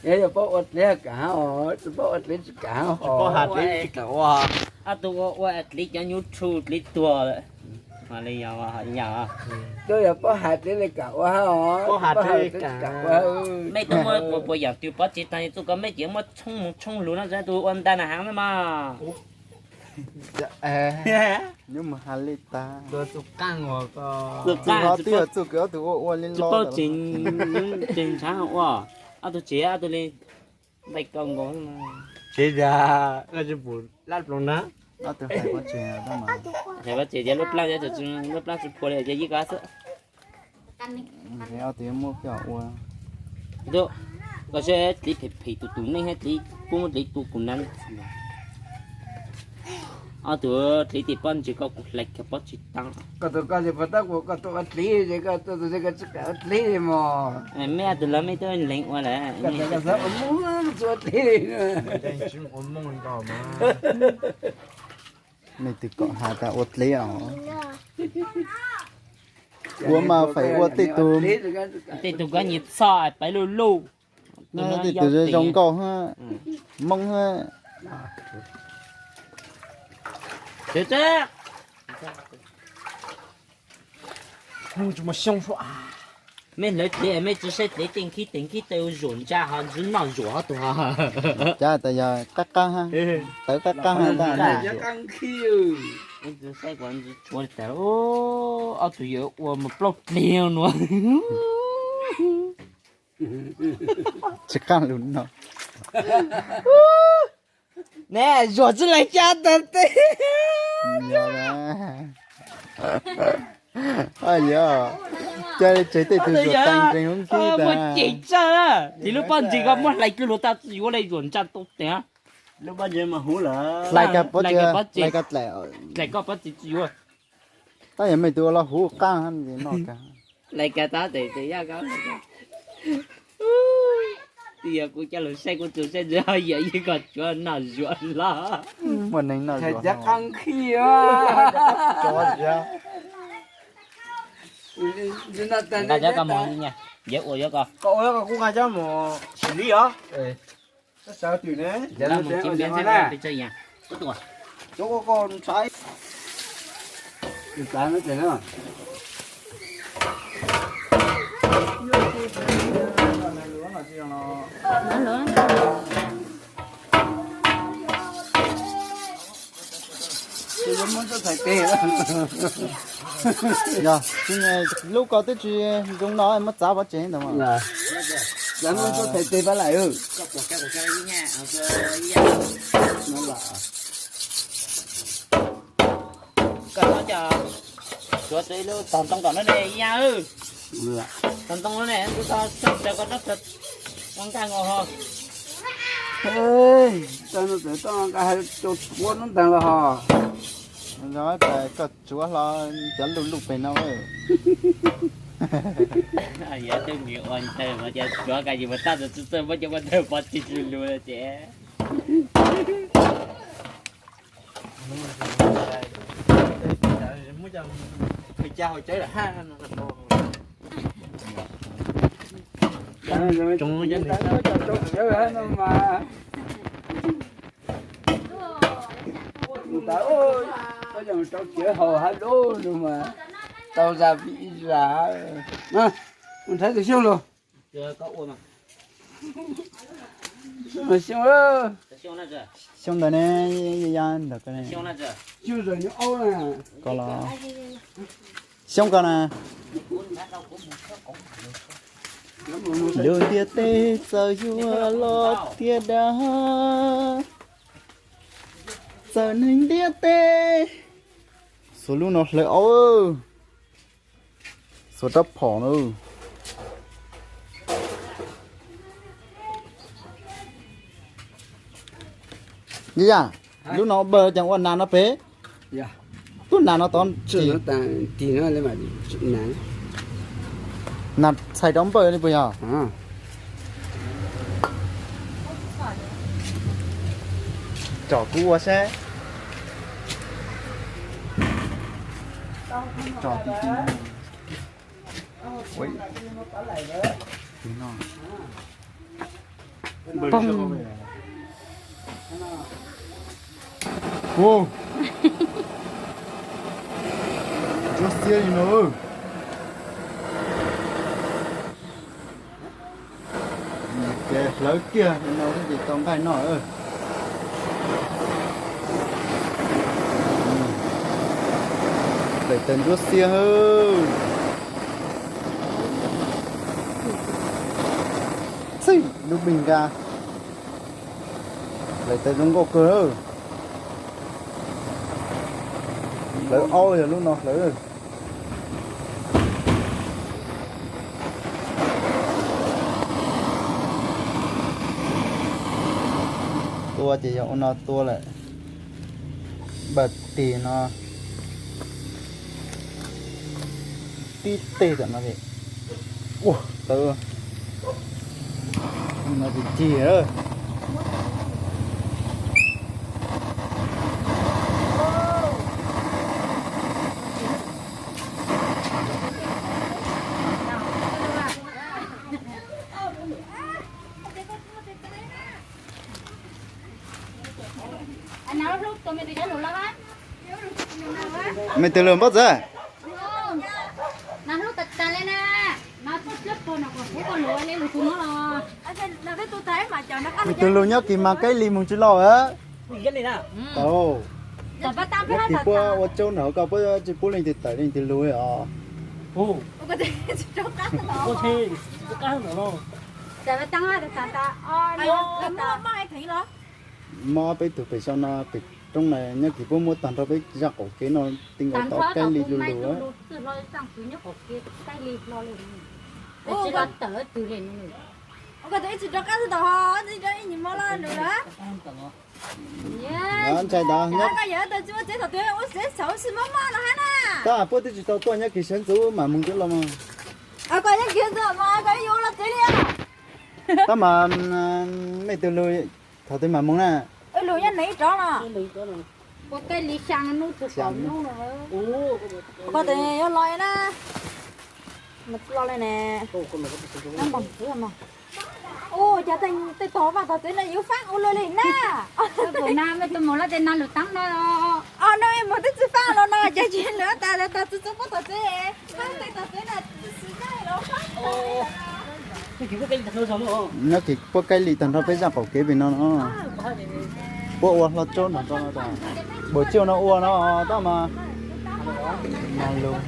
Yog paub ua dlev kam hab os, tsis paub ua dlev tsis kam hab os. Ob tug ua ua dlev cov nyuj tshua dlev tuag lawm. Twb yog paub has dlev le kam ua hab os, paub has dlev kam ua. Mej tub muab puas puas yaam twg pov tseg taag txuj ko mej ces muab tshoob moog tshoob lug no, tug ua nta na haav na mas. Yuav mus has le tag. Txuj qaab, txuj qaab, txuj kws ob tug ua ua le tsis paub tseem ntshaav ua. Ob tug tsev ob tug le npaim kau nkaus. Tsev tias koj tsis pum lab ploog na. Ob tug hais pov tseg, hais pov tseg tias lub plaab, lub plaab tsis phua li ces yeej koj xwb. Ob tug yuav muab coj ua. Koj saib dlev phem phem tus tus neej hab dlev, kuj muab dlev tua kuv na. Ob tug dliv tim pob ntseg koj kuv hlais kiag pob tsis tau. Koj tus koj tsis pom tab kuv koj tus ua dliv ces koj tus tus koj tsis kam ua dliv li mos. Mej tus lawv mej twb lees ua lawm. Koj tus koj xav ua Hmoob tsis ua dliv li. Mej twb kom has tas ua dliv os. Ua mas faim ua tej tug. Tej tug koj nyiam txhoj pais luj luj. Tej tug zoo nkauj hab, Hmoob hab. Mej hlawv dliv mej tsi saib dliv tej nkhib tes nkhib taw zuam ntsa ho ntsis noj zuam hov tus ho. Cas tas yog qab qab hab, tawv qab qab hab ntag. Saib kuv ntsis tshuav li tas, ob tug yuav ua mus plaub dlig nua. Tsis qab lug no. Ne zuam tsi laim cas tas teb. Yog, cas li tseg tej tug zuam tas nreeg hub nkib tas. Cem tsawg, tis lub pob ntseg koj muab hlais kiag luag tas tsi yuav le zuam ntsa tau tiag. Lub pob ntseg mas huv lawm. Hlais kag pob tsi, hlais koj pob tsi tsi yuav. Tab yog mej tus ua los huv qab no kag. Hlais kag tab tes tes yaj kab. Twb yog kuv coj lug saib kuv tus saib ntxwv ho yam yeej koj tsuav noj zuam los. Muaj neeg noj zuam. Nqa cov koj mus, yawg ua yuav koj. Koj ua yuav koj kuv nqa cov mus sim li os. Yog, lub ko twb tsis zoo no muab txav pov tseg ntawd mas. Koj txhob coj, tsuav tau ib lub tog ntoo tom no ne ib yam. Tog ntoo no ne, kuv txhob tso koj txhob ua nkaj nkaus ho. Tau no txawm tau nqa hais rau kuv hnub ntees los ho. Koj tsuav hlo cov luj luj pem no. Yog tej nws ua ntawd mas cas tsuav kas yus mus tab tus txawj muab cov ua ntawd pov tseg lug lug ces. Mus tau, koj coj mus rau kiav haus hab lub no mas tau zas vim zas. Mus nrhiav tus xyoob los. Xyoob, xyoob ntawd ne, ya ntawm ko ne. Xyoob ko los. Xyoob ko na. Lub ntiaj teb txawm yuav loj thiab dav, txawm neeg ntiaj teb. Xuas lub no hlawv aub, xuas rab phom na. Yaj, lub no npawg ces ua nas no pem. Tub nas no tod. Nas txhais rau npawg li puas yog? Tsom kuv ua saib. Tsom ti ti. Ntsuab xiab li no. Ces hlawv kiag no ces tau nqaij noj. Daim tawv ntsuab xiab. Txij lub npig nqa. Daim tawv zoo nkauj kawg. Hlawv aub yog lub no hlawv. Tua ces yog ua no tua lawm. Npaj tes no tib teg tam no li. Ua tawv no tis cig. Me tus lus npaub txawv. Me tus lus nyob kis mas kaij li mus tsis los. Tau. Yog kis puab ua tsaub nrog koj puab tsis pub leej twg tawm leej twg lug os. Mob peb tug pem xyoo no pem roob na nyob kis puab muab tag nrho peb zaj qaum kev no ti nkaus tau kaij li lug lug. Ntshai ntawd nyob. Tab puab twb tsis tau tuaj nyob kis sawv ntxuv mam moog txawm los mas. Tab mas mej tug lug thaum twg mam moog na? Ua cas tej tog vaj tog tsev no yuav faab ua luaj li na. Mej tug moog lawm tes no lwm taab no. Os, no mej moog twb tsi faab los no ces tsis lwm tas tog tsev puab tog tsev. Faab tej tog tsev no tsis faab los faab. Nyob kis puab kaij li tag nrho peb zaj qaum kev pem no no. Puab ua hlo tsaub nrog nrho no tas. Npaum tsi no ua no tab mas. Mas lug.